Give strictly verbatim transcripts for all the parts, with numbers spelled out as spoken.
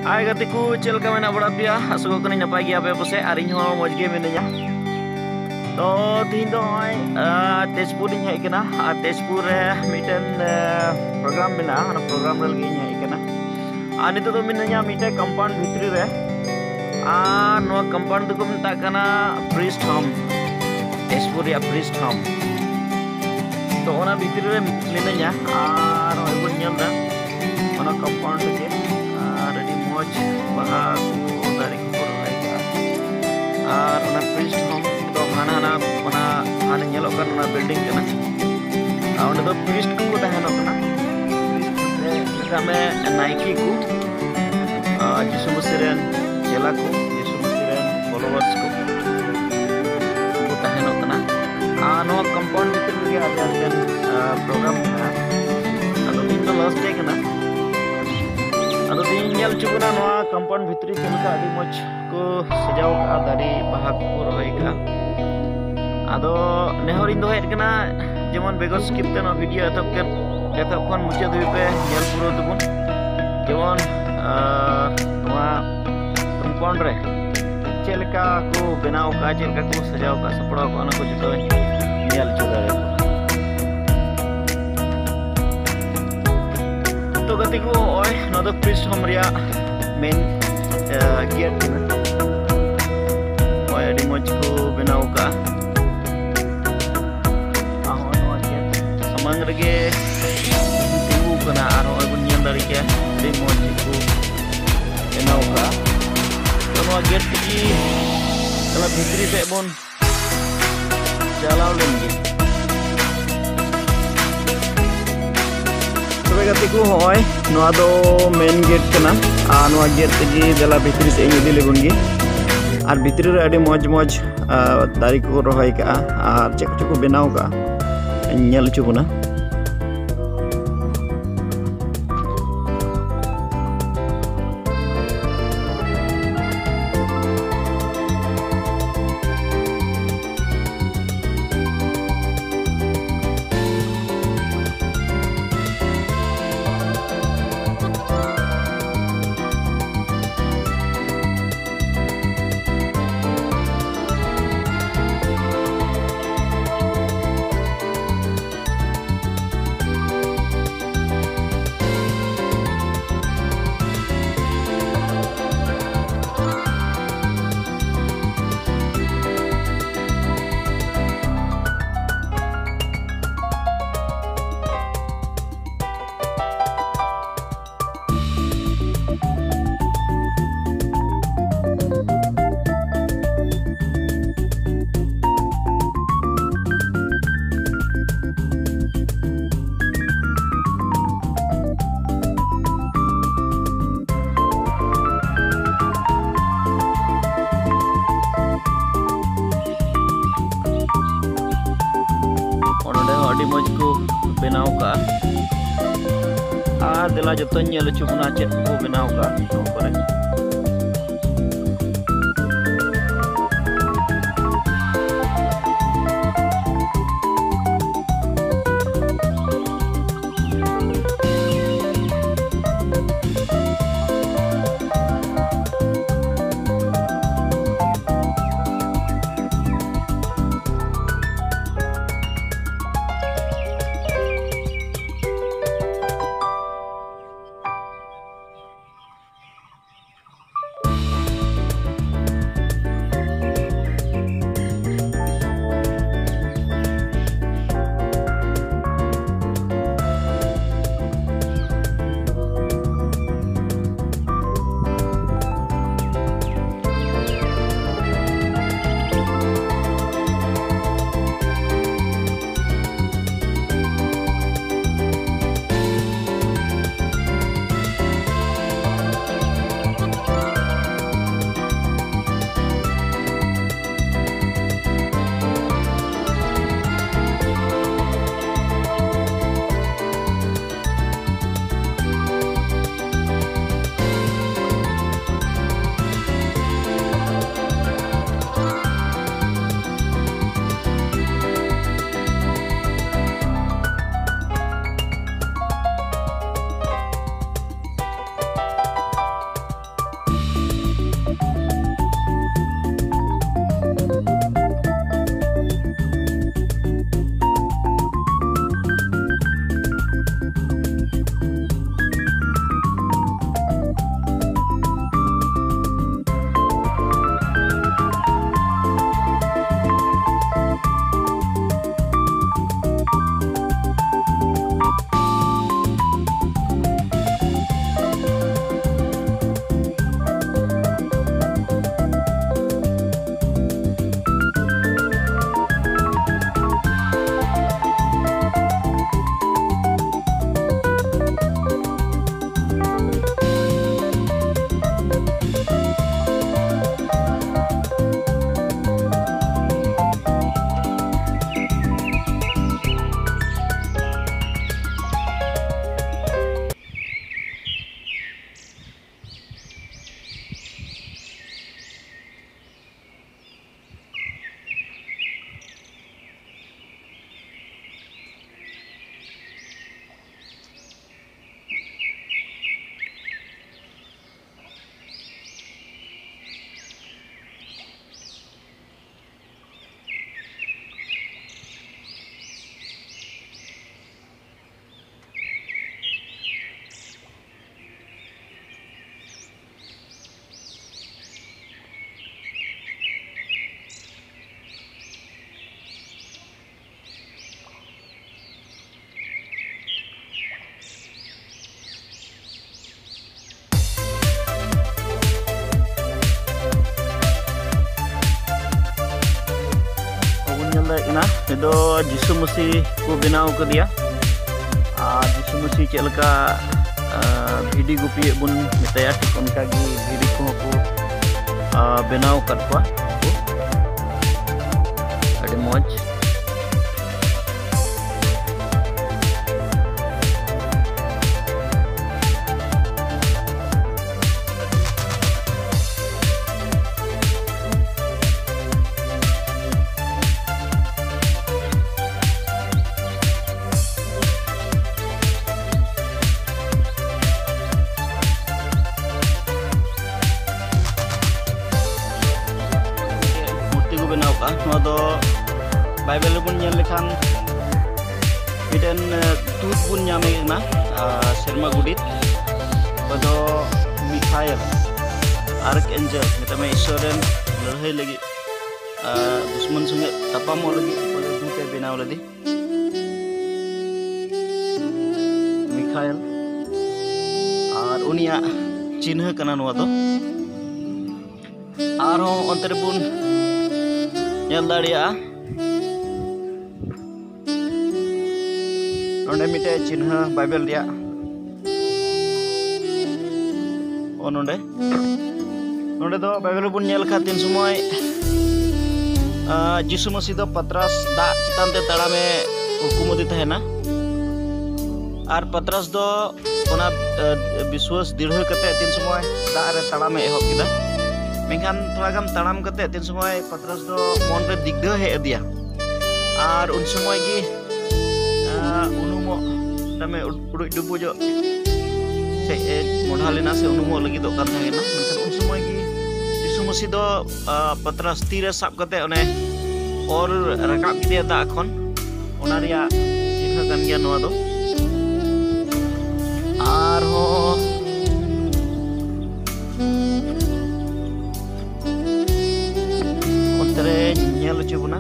ᱦᱟᱭ ᱜᱟᱛᱮ ᱠᱚ, ᱪᱮᱫ ᱞᱮᱠᱟ ᱢᱮᱱᱟᱜ ᱵᱟᱲᱟ ᱯᱮᱭᱟ? ᱟᱥᱚᱜᱚᱜ ᱠᱟᱹᱱᱟᱹᱧ ᱱᱟᱯᱟᱭ ᱜᱮᱭᱟ ᱯᱮ ᱯᱟᱥᱮᱡ, ᱟᱨ ᱤᱧ ᱦᱚᱸ ᱢᱚᱡᱽ ᱜᱮ ᱢᱤᱱᱟᱹᱧᱟ᱾ ᱛᱚ ᱛᱤᱦᱤᱧ ᱫᱚ ᱱᱚᱜᱼᱚᱭ, ᱟᱸ, ᱛᱮᱡᱽᱯᱩᱨ ᱤᱧ ᱦᱮᱡ ᱠᱟᱱᱟ, ᱟᱨ ᱛᱮᱡᱽᱯᱩᱨ ᱨᱮ ᱢᱤᱫᱴᱮᱱ, ᱟᱸ, ᱯᱨᱳᱜᱨᱟᱢ ᱢᱮᱱᱟᱜᱼᱟ, ᱚᱱᱟ ᱯᱨᱳᱜᱨᱟᱢ ᱨᱮ ᱞᱟᱹᱜᱤᱫ ᱤᱧ ᱦᱮᱡ ᱠᱟᱱᱟ᱾ ᱟᱨ ᱱᱤᱛᱚᱜ ᱫᱚ ᱢᱤᱱᱟᱹᱧᱟ ᱢᱤᱫᱴᱮᱱ ᱠᱚᱢᱯᱟᱣᱩᱱᱰ ᱵᱷᱤᱛᱨᱤ ᱨᱮ, ᱟᱨ ᱱᱚᱣᱟ ᱠᱚᱢᱯᱟᱣᱩᱱᱰ ᱫᱚᱠᱚ ᱢᱮᱛᱟᱜ ᱠᱟᱱᱟ ᱯᱨᱤᱥᱴ ᱦᱳᱢ, ᱛᱮᱡᱽᱯᱩᱨ ᱨᱮᱭᱟᱜ ᱯᱨᱤᱥᱴ ᱦᱳᱢ᱾ ᱛᱚ ᱚᱱᱟ ᱵᱷᱤᱛᱨᱤ ᱨᱮ ᱢᱤᱱᱟᱹᱧᱟ, ᱟᱨ ᱱᱚᱜᱼᱚᱭ ᱵᱚᱱ ᱧᱮᱞ ᱮᱫᱟ ᱚᱱᱟ ᱠᱚᱢᱯᱟᱣᱩᱱᱰ ᱨᱮᱜᱮ, ᱟᱨ ᱟᱹᱰᱤ ᱢᱚᱡᱽ ᱵᱟᱦᱟ ᱠᱚ, ᱫᱟᱨᱮ ᱠᱚᱠᱚ ᱨᱚᱦᱚᱭ ᱠᱟᱜᱼᱟ᱾ ᱟᱨ ᱚᱱᱟ ᱯᱨᱤᱥᱴ ᱦᱳᱢ ᱫᱚ ᱦᱟᱱᱟ, ᱦᱟᱱᱟ, ᱚᱱᱟ ᱦᱟᱱᱮ ᱧᱮᱞᱚᱜ ᱠᱟᱱ ᱚᱱᱟ ᱵᱤᱞᱰᱤᱝ ᱠᱟᱱᱟ᱾ ᱟᱨ ᱚᱸᱰᱮ ᱫᱚ ᱯᱨᱤᱥᱴ ᱠᱚᱠᱚ ᱛᱟᱦᱮᱱᱚᱜ ᱠᱟᱱᱟ᱾ ᱯᱨᱤᱥᱴ ᱢᱮᱛᱟᱜ ᱢᱮ ᱱᱟᱭᱠᱮ ᱠᱚ, ᱟᱨ ᱡᱤᱥᱩ ᱢᱟᱹᱥᱤ ᱨᱮᱱ ᱪᱮᱞᱟ ᱠᱚ, ᱡᱤᱥᱩ ᱢᱟᱹᱥᱤ ᱨᱮᱱ ᱯᱷᱚᱞᱳᱣᱟᱨᱥ ᱠᱚ, ᱠᱚ ᱛᱟᱦᱮᱱᱚᱜ ᱠᱟᱱᱟ᱾ ᱟᱨ ᱱᱚᱣᱟ ᱠᱚᱢᱯᱟᱣᱩᱱᱰ ᱵᱷᱤᱛᱨᱤ ᱨᱮᱜᱮ ᱟᱹᱰᱤ ᱟᱸᱴ ᱜᱟᱱ, ᱟᱸ, ᱯᱨᱳᱜᱨᱟᱢ ᱢᱮᱱᱟᱜᱼᱟ᱾ ᱟᱫᱚ ᱛᱤᱦᱤᱧ ᱫᱚ ᱞᱟᱥᱴ ᱰᱮ ᱠᱟᱱᱟ᱾ ᱟᱫᱚ ᱛᱤᱦᱤᱧ ᱧᱮᱞ ᱦᱚᱪᱚ ᱵᱚᱱᱟ ᱱᱚᱣᱟ ᱠᱚᱢᱯᱟᱣᱩᱱᱰ ᱵᱷᱤᱛᱨᱤ ᱪᱮᱫ ᱞᱮᱠᱟ ᱟᱹᱰᱤ ᱢᱚᱡᱽ ᱠᱚ ᱥᱟᱡᱟᱣ ᱠᱟᱜᱼᱟ, ᱫᱟᱨᱮ ᱵᱟᱦᱟ ᱠᱚᱠᱚ ᱨᱚᱦᱚᱭ ᱠᱟᱜᱼᱟ᱾ ᱟᱫᱚ ᱱᱮᱦᱚᱨ ᱤᱧ ᱫᱚᱦᱚᱭᱮᱫ ᱠᱟᱱᱟ, ᱡᱮᱢᱚᱱ ᱵᱮᱜᱚᱨ ᱥᱠᱤᱯ ᱛᱮ ᱱᱚᱣᱟ ᱵᱷᱤᱰᱤᱭᱳ ᱮᱛᱚᱦᱚᱵ ᱠᱮᱱ, ᱮᱛᱚᱦᱚᱵ ᱠᱷᱚᱱ ᱢᱩᱪᱟᱹᱫ ᱫᱷᱟᱹᱵᱤᱡ ᱯᱮ ᱧᱮᱞ ᱯᱩᱨᱟᱹᱣ ᱛᱟᱵᱚᱱ᱾ ᱡᱮᱢᱚᱱ, ᱟᱸ, ᱱᱚᱣᱟ ᱠᱚᱢᱯᱟᱣᱩᱱᱰ ᱨᱮ ᱪᱮᱫ ᱞᱮᱠᱟ ᱠᱚ ᱵᱮᱱᱟᱣ ᱠᱟᱜᱼᱟ, ᱪᱮᱫ ᱞᱮᱠᱟ ᱠᱚ ᱥᱟᱡᱟᱣ ᱠᱟᱜᱼᱟ, ᱥᱟᱯᱲᱟᱣ ᱠᱟᱜᱼᱟ, ᱚᱱᱟ ᱠᱚ ᱡᱚᱛᱚᱧ ᱧᱮᱞ ᱦᱚᱪᱚ ᱫᱟᱲᱮᱭᱟᱠᱚᱣᱟ᱾ ᱛᱚ ᱜᱟᱛᱮ ᱠᱚ, ᱱᱚᱜᱼᱚᱭ ᱱᱚᱣᱟ ᱫᱚ ᱯᱨᱤᱥᱴ ᱦᱳᱢ ᱨᱮᱭᱟᱜ ᱢᱮᱱ, ᱟᱸ, ᱜᱮᱴ ᱠᱟᱱᱟ᱾ ᱱᱚᱜᱼᱚᱭ ᱟᱹᱰᱤ ᱢᱚᱡᱽ ᱠᱚ ᱵᱮᱱᱟᱣ ᱠᱟᱜᱼᱟ᱾ ᱟᱨ ᱦᱚᱸᱜᱼᱚᱭ ᱱᱚᱣᱟ ᱜᱮᱴ ᱥᱟᱢᱟᱝ ᱨᱮᱜᱮ ᱛᱤᱸᱜᱩ ᱠᱟᱱᱟ, ᱟᱨ ᱦᱚᱸᱜᱼᱚᱭ ᱵᱚᱱ ᱧᱮᱞ ᱫᱟᱲᱮ ᱠᱮᱭᱟ ᱟᱹᱰᱤ ᱢᱚᱡᱽ ᱠᱚ ᱵᱮᱱᱟᱣ ᱠᱟᱜᱼᱟ᱾ ᱛᱚ ᱱᱚᱣᱟ ᱜᱮᱴ ᱛᱮᱜᱮ ᱛᱟᱦᱞᱮ ᱵᱷᱤᱛᱨᱤ ᱥᱮᱫ ᱵᱚᱱ ᱪᱟᱞᱟᱣ ᱞᱮᱱ ᱜᱮ᱾ ᱛᱚᱵᱮ ᱜᱟᱛᱮ ᱠᱚ, ᱦᱚᱸᱜᱼᱚᱭ ᱱᱚᱣᱟ ᱫᱚ ᱢᱮᱱ ᱜᱮᱴ ᱠᱟᱱᱟ, ᱟᱨ ᱱᱚᱣᱟ ᱜᱮᱴ ᱛᱮᱜᱮ ᱫᱮᱞᱟ ᱵᱷᱤᱛᱨᱤ ᱥᱮᱫ ᱤᱧ ᱤᱫᱤ ᱞᱮᱵᱚᱱ ᱜᱮ᱾ ᱟᱨ ᱵᱷᱤᱛᱨᱤ ᱨᱮ ᱟᱹᱰᱤ ᱢᱚᱡᱽ ᱢᱚᱡᱽ, ᱟᱨ, ᱫᱟᱨᱮ ᱠᱚᱠᱚ ᱨᱚᱦᱚᱭ ᱠᱟᱜᱼᱟ, ᱟᱨ ᱪᱮᱫ ᱠᱚᱪᱚ ᱠᱚ ᱵᱮᱱᱟᱣ ᱠᱟᱜᱼᱟ, ᱧᱮᱞ ᱦᱚᱪᱚ ᱵᱚᱱᱟ᱾ ᱡᱚᱛᱚᱧ ᱧᱮᱞ ᱦᱚᱪᱚ ᱵᱚᱱᱟ ᱪᱮᱫ ᱠᱚᱠᱚ ᱵᱮᱱᱟᱣ ᱠᱟᱜᱼᱟ ᱱᱚᱣᱟ ᱠᱚᱨᱮ᱾ ᱫᱟᱲᱮᱭᱟᱜ ᱠᱟᱱᱟ᱾ ᱱᱤᱭᱟᱹ ᱫᱚ ᱡᱤᱥᱩ ᱢᱟᱹᱥᱤ ᱠᱚ ᱵᱮᱱᱟᱣ ᱠᱟᱫᱮᱭᱟ᱾ ᱟᱨ ᱡᱤᱥᱩ ᱢᱟᱹᱥᱤ ᱪᱮᱫ ᱞᱮᱠᱟ, ᱟᱸ, ᱵᱷᱤᱰᱤ ᱜᱩᱯᱤᱭᱮᱫ ᱵᱚᱱ ᱢᱮᱛᱟᱭᱟ, ᱴᱷᱤᱠ ᱚᱱᱠᱟ ᱜᱮ ᱵᱷᱤᱰᱤ ᱠᱚᱦᱚᱸ ᱠᱚ, ᱟᱸ, ᱵᱮᱱᱟᱣ ᱟᱠᱟᱫ ᱠᱚᱣᱟ᱾ ᱟᱹᱰᱤ ᱢᱚᱡᱽ᱾ ᱢᱩᱨᱛᱤ ᱠᱚ ᱵᱮᱱᱟᱣ ᱠᱟᱜᱼᱟ᱾ ᱱᱚᱣᱟ ᱫᱚ ᱵᱟᱭᱵᱮᱞ ᱨᱮᱵᱚᱱ ᱧᱮᱞ ᱞᱮᱠᱷᱟᱱ ᱢᱤᱫᱴᱮᱱ, ᱮ, ᱫᱩᱛ ᱵᱚᱱ ᱧᱟᱢᱮ ᱠᱟᱱᱟ, ᱟᱨ ᱥᱮᱨᱢᱟ ᱜᱩᱰᱤᱛ, ᱚᱠᱚᱭ ᱫᱚ ᱢᱤᱠᱷᱟᱭᱮᱞ, ᱟᱨᱠ ᱮᱱᱡᱮᱞ, ᱢᱮᱛᱟᱜ ᱢᱮ ᱤᱥᱥᱚᱨ ᱨᱮᱱ ᱞᱟᱹᱲᱦᱟᱹᱭ ᱞᱟᱹᱜᱤᱫ, ᱟᱨ ᱫᱩᱥᱢᱚᱱ ᱥᱚᱸᱜᱮ ᱛᱟᱯᱟᱢᱚᱜ ᱞᱟᱹᱜᱤᱫ ᱚᱠᱚᱭ ᱫᱚ ᱫᱩᱛ ᱮ ᱵᱮᱱᱟᱣ ᱞᱮᱫᱮ, ᱢᱤᱠᱷᱟᱭᱮᱞ᱾ ᱟᱨ ᱩᱱᱤᱭᱟᱜ ᱪᱤᱱᱦᱟᱹ ᱠᱟᱱᱟ ᱱᱚᱣᱟ ᱫᱚ᱾ ᱟᱨᱦᱚᱸ ᱚᱱᱛᱮ ᱨᱮᱵᱚᱱ ᱧᱮᱞ ᱫᱟᱲᱮᱭᱟᱜᱼᱟ, ᱱᱚᱰᱮ ᱢᱤᱫᱴᱮᱡ ᱪᱤᱱᱦᱟᱹ ᱵᱟᱭᱵᱮᱞ ᱨᱮᱭᱟᱜ᱾ ᱚ, ᱱᱚᱰᱮ, ᱱᱚᱰᱮ ᱫᱚ ᱵᱟᱭᱵᱮᱞ ᱨᱮᱵᱚᱱ ᱧᱮᱞ ᱠᱷᱟᱱ ᱛᱤᱱ ᱥᱚᱢᱚᱭ, ᱟᱸ, ᱡᱤᱥᱩ ᱢᱟᱹᱥᱤ ᱫᱚ ᱯᱟᱛᱨᱟᱥ ᱫᱟᱜ ᱪᱮᱛᱟᱱ ᱛᱮ ᱛᱟᱲᱟᱢᱮ ᱦᱩᱠᱩᱢ ᱟᱫᱮ ᱛᱟᱦᱮᱱᱟ᱾ ᱟᱨ ᱯᱟᱛᱨᱟᱥ ᱫᱚ ᱚᱱᱟ, ᱮ, ᱵᱤᱥᱣᱟᱥ ᱫᱤᱲᱦᱟᱹ ᱠᱟᱛᱮ ᱛᱤᱱ ᱥᱚᱢᱚᱭ ᱫᱟᱜ ᱨᱮ ᱛᱟᱲᱟᱢᱮ ᱮᱦᱚᱵ ᱠᱮᱫᱟ, ᱢᱮᱱᱠᱷᱟᱱ ᱛᱷᱚᱲᱟ ᱜᱟᱱ ᱛᱟᱲᱟᱢ ᱠᱟᱛᱮ ᱛᱤᱱ ᱥᱚᱢᱚᱭ ᱯᱟᱛᱨᱟᱥ ᱫᱚ ᱢᱚᱱ ᱨᱮ ᱫᱤᱜᱽᱫᱷᱟᱹ ᱦᱮᱡ ᱟᱫᱮᱭᱟ, ᱟᱨ ᱩᱱ ᱥᱚᱢᱚᱭ ᱜᱮ, ᱮ, ᱩᱱᱩᱢᱚᱜ, ᱛᱟᱢᱮ ᱩᱰ-, ᱩᱰᱩᱡ ᱰᱩᱵᱩᱡᱚᱜ ᱥᱮ ᱮ ᱢᱚᱰᱷᱟ ᱞᱮᱱᱟ ᱥᱮ ᱩᱱᱩᱢᱚᱜ ᱞᱟᱹᱜᱤᱫᱚᱜ ᱠᱟᱱ ᱛᱟᱦᱮᱸ ᱠᱟᱱᱟ, ᱢᱮᱱᱠᱷᱟᱱ ᱩᱱ ᱥᱚᱢᱚᱭ ᱜᱮ ᱡᱤᱥᱩ ᱢᱟᱹᱥᱤ ᱫᱚ, ᱟ, ᱯᱟᱛᱨᱟᱥ ᱛᱤ ᱨᱮ ᱥᱟᱵ ᱠᱟᱛᱮ ᱚᱱᱮ ᱚᱨ ᱨᱟᱠᱟᱵ ᱠᱮᱫᱮᱭᱟ ᱫᱟᱜ ᱠᱷᱚᱱ᱾ ᱚᱱᱟ ᱨᱮᱭᱟᱜ ᱪᱤᱱᱦᱟᱹ ᱠᱟᱱ ᱜᱮᱭᱟ ᱱᱚᱣᱟ ᱫᱚ᱾ ᱟᱨᱦᱚᱸ ᱚᱱᱛᱮ ᱨᱮ ᱧᱮᱞ ᱦᱚᱪᱚ ᱵᱚᱱᱟ᱾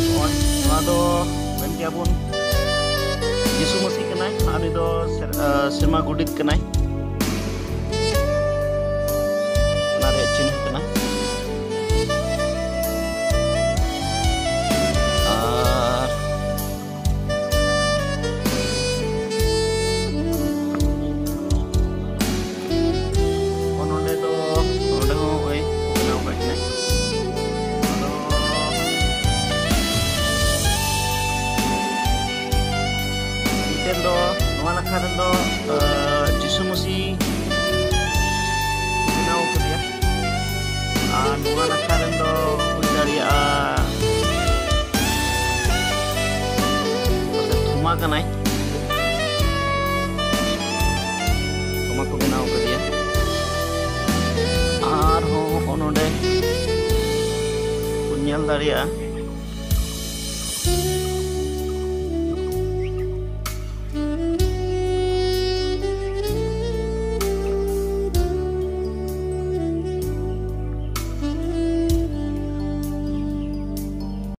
ᱱᱚᱜᱼᱚᱭ ᱱᱚᱣᱟ ᱫᱚ ᱢᱮᱱ ᱠᱮᱭᱟ ᱵᱚᱱ ᱥᱮᱨᱢᱟ ᱜᱚᱰᱮᱛ ᱠᱟᱱᱟᱭ, ᱚᱱᱟ ᱨᱮᱭᱟᱜ ᱪᱤᱱᱦᱟᱹ ᱠᱟᱱᱟ᱾ ᱟᱨ ᱱᱚᱰᱮ ᱫᱚ, ᱱᱚᱰᱮ ᱦᱚᱸ ᱱᱚᱜᱼᱚᱭ ᱠᱚ ᱵᱮᱱᱟᱣ ᱟᱠᱟᱫ ᱠᱤᱱᱟ᱾ ᱟᱫᱚ ᱢᱤᱫᱴᱮᱱ ᱫᱚ ᱱᱚᱣᱟ ᱱᱟᱠᱷᱟ ᱨᱮᱱ ᱫᱚ, ᱟᱸ, ᱡᱤᱥᱩ ᱢᱟᱹᱥᱤ ᱵᱮᱱᱟᱣ ᱠᱟᱫᱮᱭᱟ, ᱟᱨ ᱱᱚᱣᱟ ᱱᱟᱠᱷᱟ ᱨᱮᱱ ᱫᱚ ᱦᱩᱭ ᱫᱟᱲᱮᱭᱟᱜᱼᱟ ᱯᱟᱥᱮᱡ ᱛᱷᱚᱢᱟ ᱠᱟᱱᱟᱭ, ᱛᱷᱚᱢᱟ ᱠᱚ ᱵᱮᱱᱟᱣ ᱠᱟᱫᱮᱭᱟ᱾ ᱟᱨᱦᱚᱸ ᱦᱚᱸᱜᱼᱚ ᱱᱚᱰᱮ ᱵᱚᱱ ᱧᱮᱞ ᱫᱟᱲᱮᱭᱟᱜᱼᱟ,